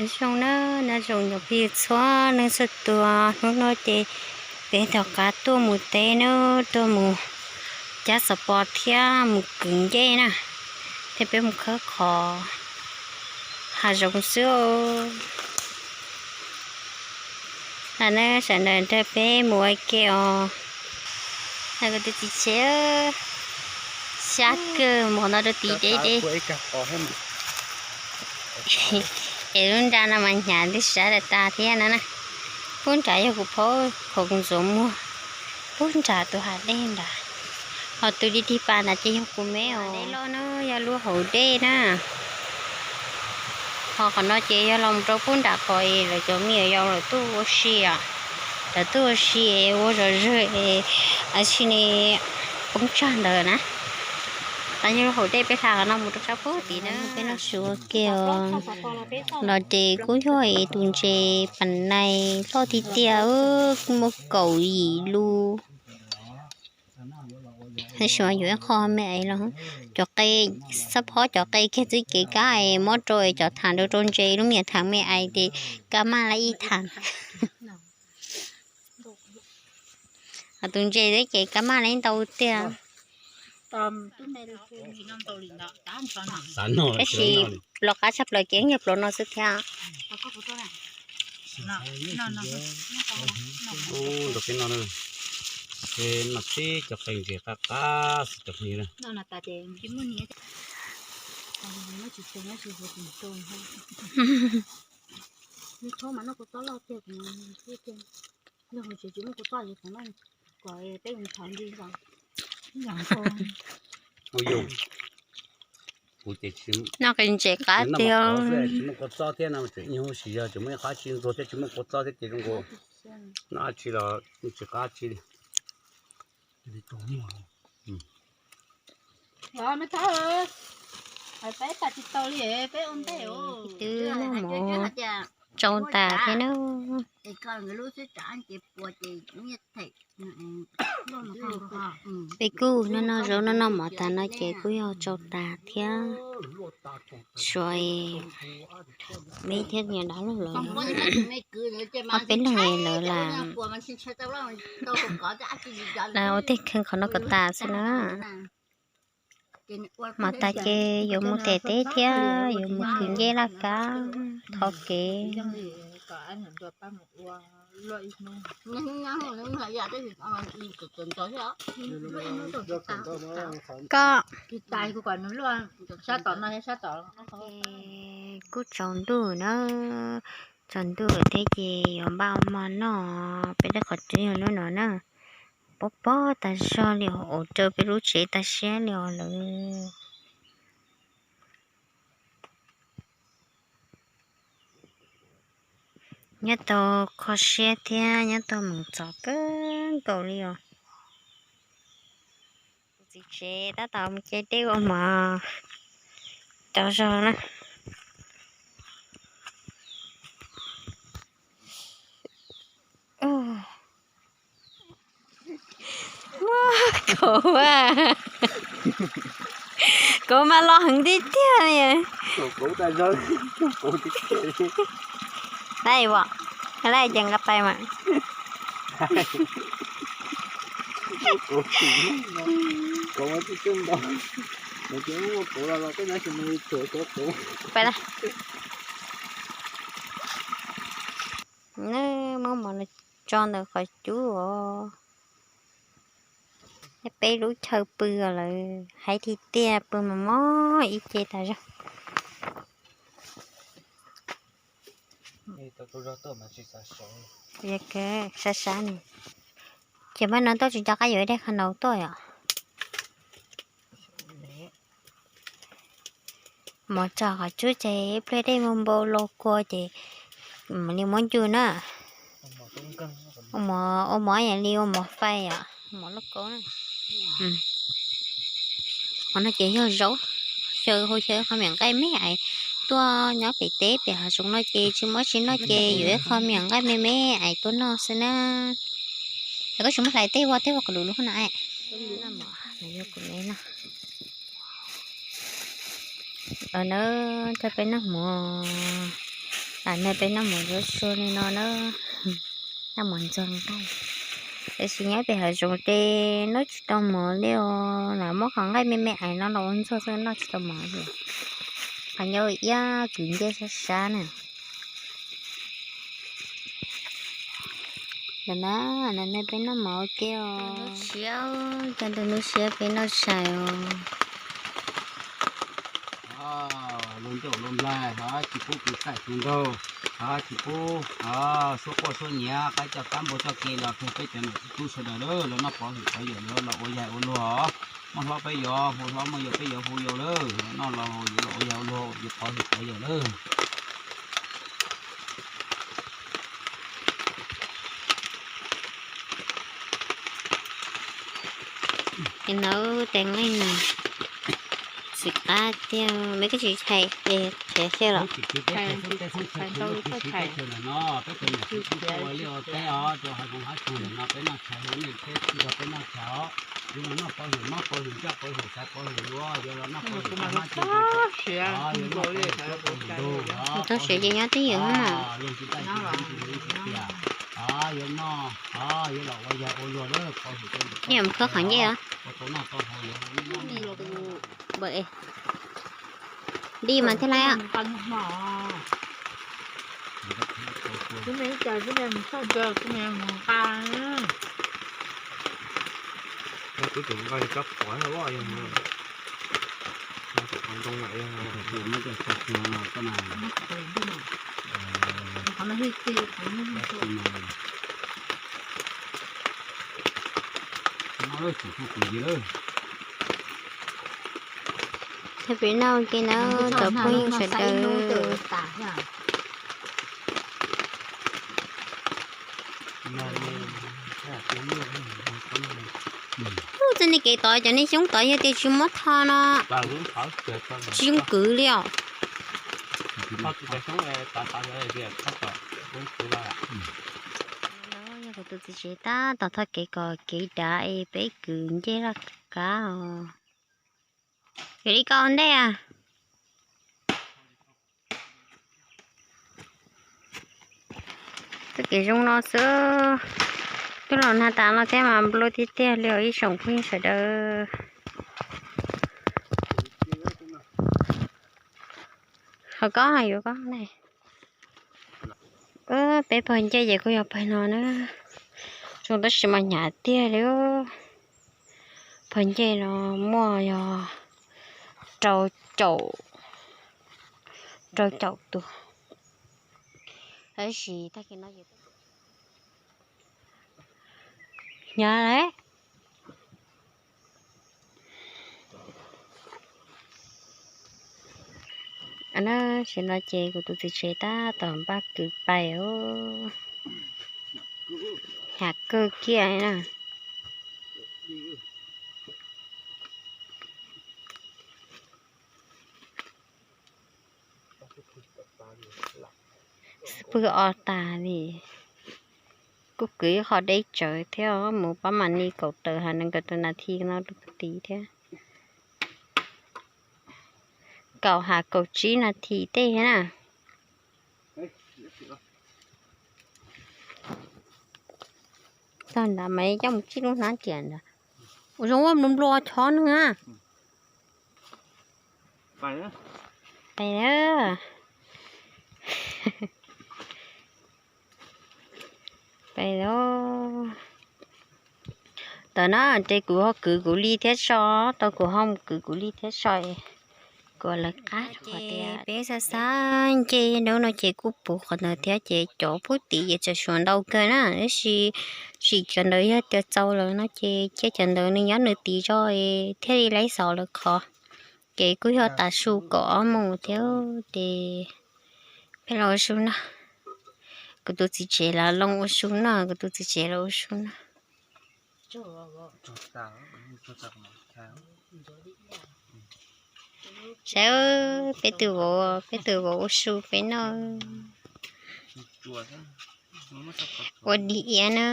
Nyob zoo na, nyob zoo cov phooj ywg txhua leej txhua tus, hnub no ces peb rov qab tuaj mus teb na, tuaj mus cab xov pos thiab mus kwv ncej na, thiab peb mus khawb qhov hav zoov xwb. Lam na sawv daws nrog peb mus ua ke os. Kuv tus txiv tsev xyab kawg, mus qhov no rau tid deb deb. Es lub nra no mas hnyav ntws sab tas tas thiab no na. Pub nrad yog kuv phaub qhov kuv ntxuav muag, pub nrad tus hav dej nrad, ho tus dig dig pas nrad ces yog kuv me os. Dej loj na, yog lub hauv dej na. Ho qhov no ces yog los mus rau pub nram qhov es lawv cov me nyuam yaus lawv tuaj ua si os, lawv tuaj ua si es ua zom zawg es a tsi ne poob tsag ntawd na. Qhov no yog lub hauv dej, peb hla qhov no mus rau sab pub tid na. Peb noj su ua ke os. Los ces kuj yog es tus ntses pas nais loj tiag tiag, muaj kaum yim lub. Tab sis mas yuav ib qho me aiv los, cov qe, xab phob cov qe kiag xwb ces kab es muab rau es cov tham rau rau ntses, lub me nyuam tham me aiv ces kab maj li ib tham. Ho tus ntses xwb ces kab maj li ntau tiag. Tab sis los qab tshaj plaws ces yog plaub no xwb thiab. Ntawm peb no, peb noj tib cov qe ntses qab qab xwb cov phooj ywg. Noj qe ntses qab tiag. Tsis muaj kua txob thiab no, tseem ib huv si yog tseem muaj ib qab tsi ntxuag thiab tsis muaj kua txob thiab ces zoo nkaus noj dab tsi los tsis qab tsi li. Twb muab mov tsau tas thiab na. Peb kuj noj noj zaub noj noj mov tas no ces kuj yog tsau tas thiab. Suav me thiab niam dab laug lawv, ob peb leeg lawv lam ua tej kheej qhov no kom tas xwb na. Mov tas ces yuav mus tem teb thiab yuav mus kwv ncej laj kab thov kev. Koj, kuj tsaus ntuj na, tsaus ntuj thiab ces yuav npaj ua hmo noj, peb tej qhov tsev yog lub no na. Pob pob tas zog li os, ua rau peb lub tsev tas siab li os lawm. Nyob tau kho siab thiab nyob tau meem txom kawg nkaus li os. Kuv txiv tsev tab tom mus ce dej ua mov tsaus zog na. Muab kauv, kauv mas los heev tiag tiag li. Laiv, laiv ces nqa pais mas. Pais lawm. Muab mov no tso ntawm qhov cub os. Peb lub chaw pw lawm, hais tiag tiag pw mas mob ib ce tas zog. Sab sab ne, ces mas no tuaj tsis nco qab yuav ib daig qhov no tuaj yom. Mov tso qhov cub ces ib pliag dej npau npau los kua ces mam li muab ncu na. Ua mov, ua mov yam li ua mov fais os, mov lauj kaub na. Qhov no ces yog zaub, xyaw hau xyaw qhov me nqaij me ais tuaj nyob pem teb pem hav zoov no ces tsis muaj tsis noj ces yuav ib qho me nqaij me me ais tuaj noj xwb na. Yog koj tsis muaj hlais tej ua tej ua kom lus lub na. Yog kuv me no. Los na, coj peb noj mov. Tam no peb noj mov zuab sua li no na, noj mov ntxuag nqaij. Tiam sis nyob pem hav zoov ces noj tsis tau mov li os, lam muab qhov nqaij me me ais no los ua ntxuag xwb, noj tsis tau mov li. Qhov ncauj iab kwv ncej sab sab na. Ntawm na, ntawm no peb noj mov ua ke os. Ntub siab, cov ntawm ntub siab peb noj tshais os. Luag ncauj luag nplaig, ho tsis pub kwv txaij kwv nraug, ho tsis pub suab quaj suab nyiav, qaib coj kab npua coj ke los kawg peb cov niam txiv tub sawv daws los noj pov hwm pov yawm, los ua yaig ua luag, muaj hlob peb yuav hu hlob, muaj yau peb yuav hu yau lawm, noj los yuav los ua yaig ua luag, yuav pov hwm pov yawm lawm. Nawb, tes nqaij na, txiv qab tiag, me koj tsis tshais es qhiav xwb los. Peb cov niam txiv tub sawv daws no, peb cov niam txiv tub sawv daws li ua teb os, rau hav zoov hav tsuag ntawm no peb noj tshais, hu nej peb txhij rau peb noj tshais os. Yuav los noj pov hwm mob pov hwm ntsaj pov hwm xaiv pov hwm luaj, yuav los noj pov hwm mob pov hwm ntug, txog siav ces nyob twj ywm na. Yuav noj, yuav los ua yaig ua luag, pov hwm, mus khawb qhov ncej os. Dij mas thiaj laiv. Thiab peb noj ua ke na, cov phooj ywg sawv daws. Ub, txoj niag kev tod, cov niag xyoob tod yog tias tsis muab tho no tsis zoo kwv li os. Yog kuv tus txiv tsev tab tom tho kev kom kev dav es peb kwv ncej laj kab os. Yog li koj ua ntej a. Txoj kev zoo no xwb, twb los nag tas no thiab mas nplua tiag tiag li os ib tsoom phooj ywg sawv daws. Qhov koj yuav koj ne. Peb pawg ncej ces kuj yog pawg no na. Zoo tab sis mas hnyav tiag li. Pawg ncej no muaj yog rau caum, rau caum tus. Tab sis tag kis no hnyav lawm. Tam sim no ces kuv tus txiv tsev tab tom npaj kwv pais os. Hnyav kawg kiag na. Xub pwg o tas li. Kuj kwv ib qho deb tsawv thiab, mus pab mam li kaum tawm ha nees nkaum tus nas this no rau kuv tid thiab. Kaum ha kaum tsib nas this tej na. Txog nrad mas coj mus tsib lub hnab riam ntawd. Ua zoo ua nplua nplua chob nws na. Pais lawm. Pais lawm. Tam no ces kuv ho kwv kuv li thiab tso, tau kuv ho mus kwv kuv li thiab tso. Kuv lawv qab rau qhov tias peb xav xav nce hnub no ces kuj puv qhov ntawd thiab ces cov pub tid ces tseem tshuav ntau kawg na, tab sis tsim cov ntawd yog tias txaus lawm no ces cia cov ntawd nws nyob nws tid tso thiaj li laib xauv lawv qhov. Ces kuj yog tav su kaum ob moos thiab ces peb los ua su noj. Kuv tus txiv tsev los loo ua su noj, kuv tus txiv tsev los ua su noj. Saib peb tus vauv, peb tus vauv ua su peb noj. Ua dib iab na.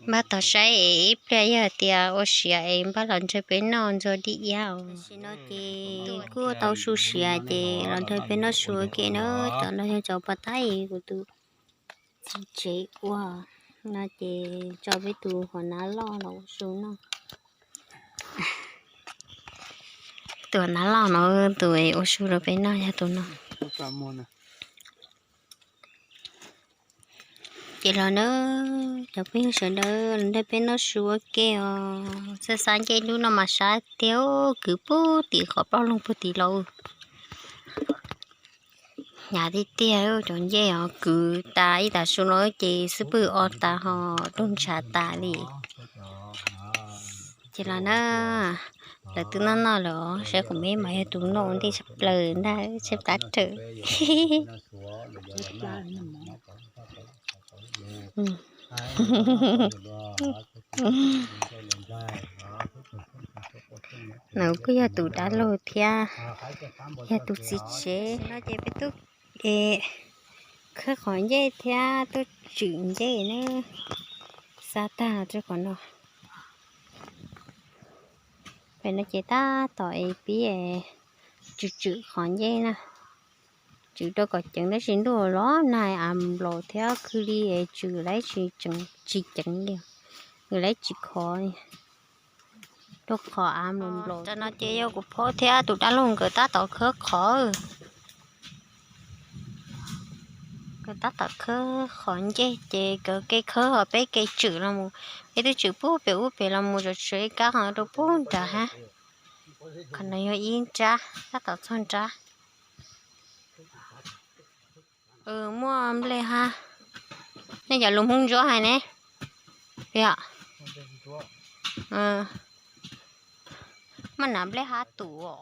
Npaj tos saib es ib pliag yog tias ua siav es npaj los nrog peb noj ntxuag dib iab os. Tam sim no ces kuj tau su siav ces los nrog peb noj su ua ke na. Cov no yog cov pov tab es kuv tus txiv tsev ua no ces tso peb tus hua nav loj los ua su noj. Tus hua nav loj no tus ua su rau peb noj yog tus no. Ces los na, cov phooj ywg sawv daws los nrog peb noj su ua ke os. Xab xab ncej hnub no mas sab tiag, kwv puag tim qhov ploj loog puag tim los. Hnyav tiag tiag cov ncej os, kwv tas ib tag su no ces xub pwg o tas ho raug ntshav tas li. Ces los na, lawv twb noj noj lawm os, saib kuv me mas yog tus noj ua ntej tshaj plaws ntag, tshaib plab rawv. Nws kuj yog tus dab laug thiab, yog tus txiv tsev no ces peb tuaj es khawb qhov ncej thiab tuaj tswm ncej na. Xa tag rau qhov no. Pem no ces tab tom es pib tswm tswm qhov ncej na, tswm rau kom ceev tab sis ntuj los nag av nplaum thiab khwv li es tswm lawv tsis ceev li, nws lawv tsis khov li. Rau qhov av nplaum nplaum. Tam no ces yog kuv phob thiab tus dab laug nkawd tab tom khawb qhov. Nkawd tab tom khawb qhov ncej ces nkawd ke khawb ho peb ke tswm los mus. Peb twb tswm puag pem ub pem los mus tsuas tshuav ib kab qhov rau puag nrad hab. Qhov no yog ib nrab tab tom txog nrab. Muaj nplej hab. Nej cov lus Hmoob Ntsuab hais ne? Yog. Muaj nav nplej hab tus os.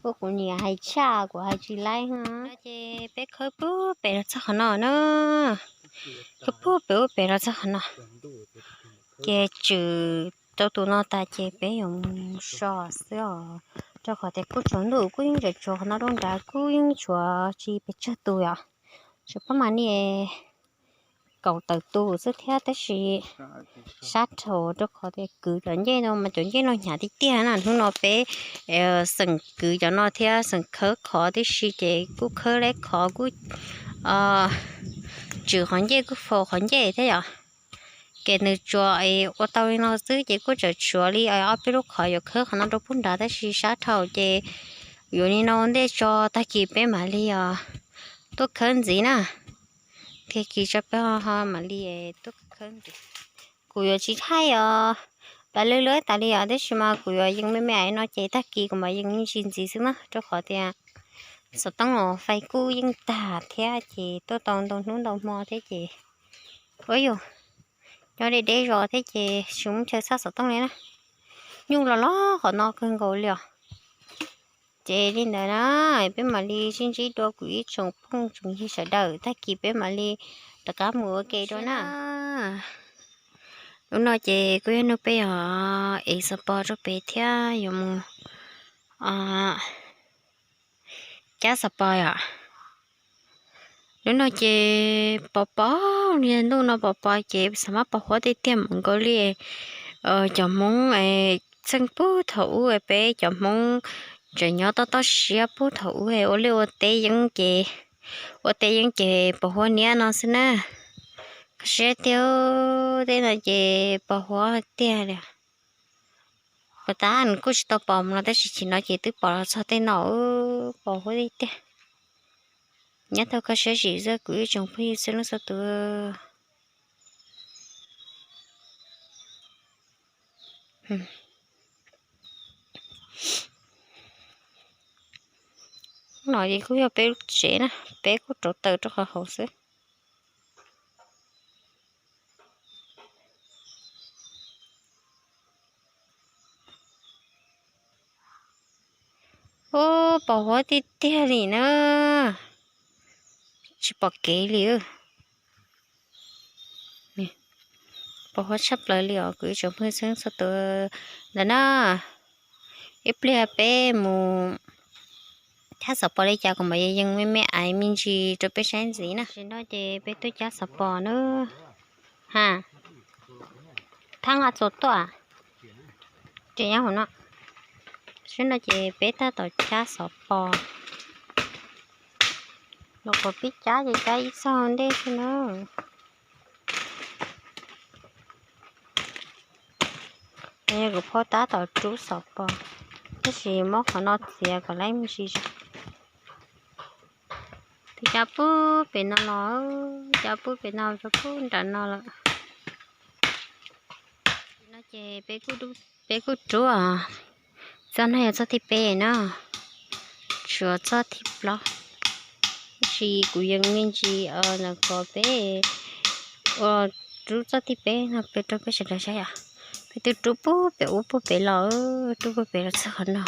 Ua kuv niam hais tshaj kuv hais tsis laib. Ces peb khawb puag pem los txog qhov no na. Khawb puag pem ub pem los txog qhov no. Ces tswm tau tus no tas ces peb yuav mus so xwb os. Rau qhov tias kuj tsaus ntuj kuj yeej tseem tshuav qhov no rau nrad kuj yeej tshuav tsis pes tsawg tus yom. Tsuas pab mas niaj kaum tawm tus xwb thiab tab sis sab dhau rau qhov tias kwv cov ncej no mas cov ncej no hnyav tiag tiag na. Hnub no peb xeem kwv cov no thiab xeem khawb qhov tib si ces kuj khawb leb qhov kuj tswm qhov ncej kuj faus qhov ncej thiab yom. Ces nws tsuas ua tau li no xwb ces kuj tseem tshuav li ob peb lub qhov yuav khawb qhov no rau puag nrad tab sis sab dhau ces yuav li no ua ntej tso tag kis peb mam li os tuaj khawb ntxiv na. Tag kis tso peb ho mam li tuaj khawb ntxiv. Kuv yuav tsis thaij os pab lwb lwb tas li os tab sis mas kuv yuav yees me me no ces tag kis kuv mam yees me ntsis ntxiv xwb na rau qhov tias xov tooj los fais kuj yeej tag thiab ces tuaj tau ntau hnub ntau hmo thiab ces ua yus nyob deb deb zos thiab ces tsis muaj chaw txhaj xov tooj li na. Nyuj los los qhov no kawg nkaus li os. Ces li ntawd na, peb mam li sib ntsib dua kuv ib tsoom phooj tsoom ywg sawv daws tag kis peb mam li rov qab mus ua ke dua na. Lub no ces kuj yog nug peb os, ev xav pos rau pem thiab yuav mus cab xav pos yom. Lub no ces pos pos, niag ntuj no pos pos ces xav mas pos huab tiag tiag mus nkaus li. Cov Hmoob txheej puag thaum ub peb cov Hmoob tseem nyob toj toj siab puag thaum ub ua liaj ua teb yeeb ces, ua teb yeeb ces pos huab niab no xwb na. Kho siab tiag, tej no ces pos huab tiag li. Puas tab nws kuj tsis tau pos mus no tab sis chim no ces twb pos los txog tej no, pos huab tiag tiag. Nyob tau kho siab zim xwb kuv ib tsoom phooj ywg txhua leej txhua tus. No ces kuj yog peb lub tsev na, peb kuj rauv taws rau qhov hauv xwb. Ub, pos huab tiag tiag li na, tsis pom kev li. Pos huab tshaj plaws li os kuv ib tsoom phooj ywg txhua tus. Ntawd na, ib pliag peb mus cab xov pos li cas kuv mam yees me me aiv me ntsis rau peb saib ntxiv na. Tam sim no ces peb tuaj cab xov pos na. Ha, thab nqa txuas tuaj, ces nyob hauv no. Tam sim no ces peb tab tom cab xov pos. Los kom peb cab ces cab ib txog ntej xwb na. Kuv phauj tab tom rub xov pos, tab sis muab qhov no txiav kom laiv me ntsis. Tus cab pub pem no los, cab pub pem no rau pub nram no lawm. No ces peb kuj rub, txoj no yog txoj thib peb no, tshuav txoj thib plaub. Tab sis kuv yees me ntsis os, kom peb ua rub txoj thib peb no peb rau peb sawv daws saib os. Peb twb rub pub pem ub pub pem los, rub pub pem los txog qhov no,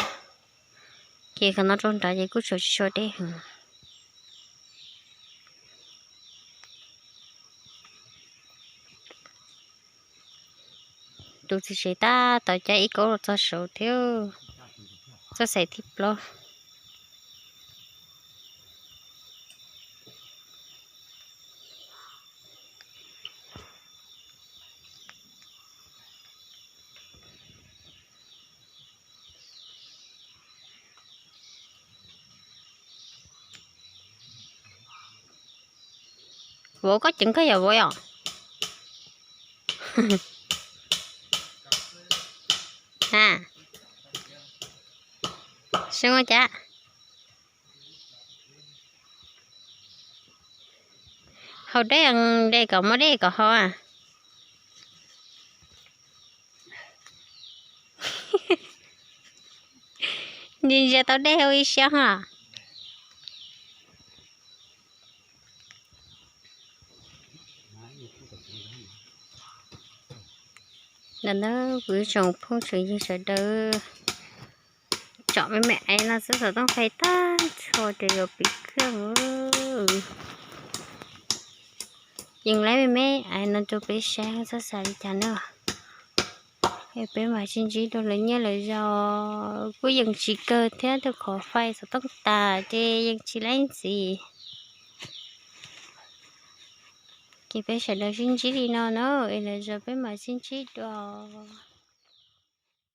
ces qhov no rau nrad ces kuj tshuav tsis tshua deb heev. Tus txiv tsev tab tom cab ib kaub los txog saud thiab, txoj xaim thib plaub. Vauv, koj ceev koj yam vauv yom? Ha, seb ua cas. Haus dej, de kom muaj dej kom haus. Ntsia ntsia tau dej ua ib siab ho. Ntawm no kuv ib tsoom phooj tsoom ywg sawv daws, tsom me me aiv no xwb xov tooj fais tag nrho ces yuav piv kheej. Yees laiv me me aiv no rau peb saib txhob xav li cas na. Es peb mam sib ntsib dua lwm nyiaj lwm zaus. Kuj yees tsis kawg thiab, tus qhov fais xov tooj tas ces yees tsis laiv ntxiv. Ces peb sawv daws sib ntsib li no na, es lwm zaus peb mam sib ntsib dua.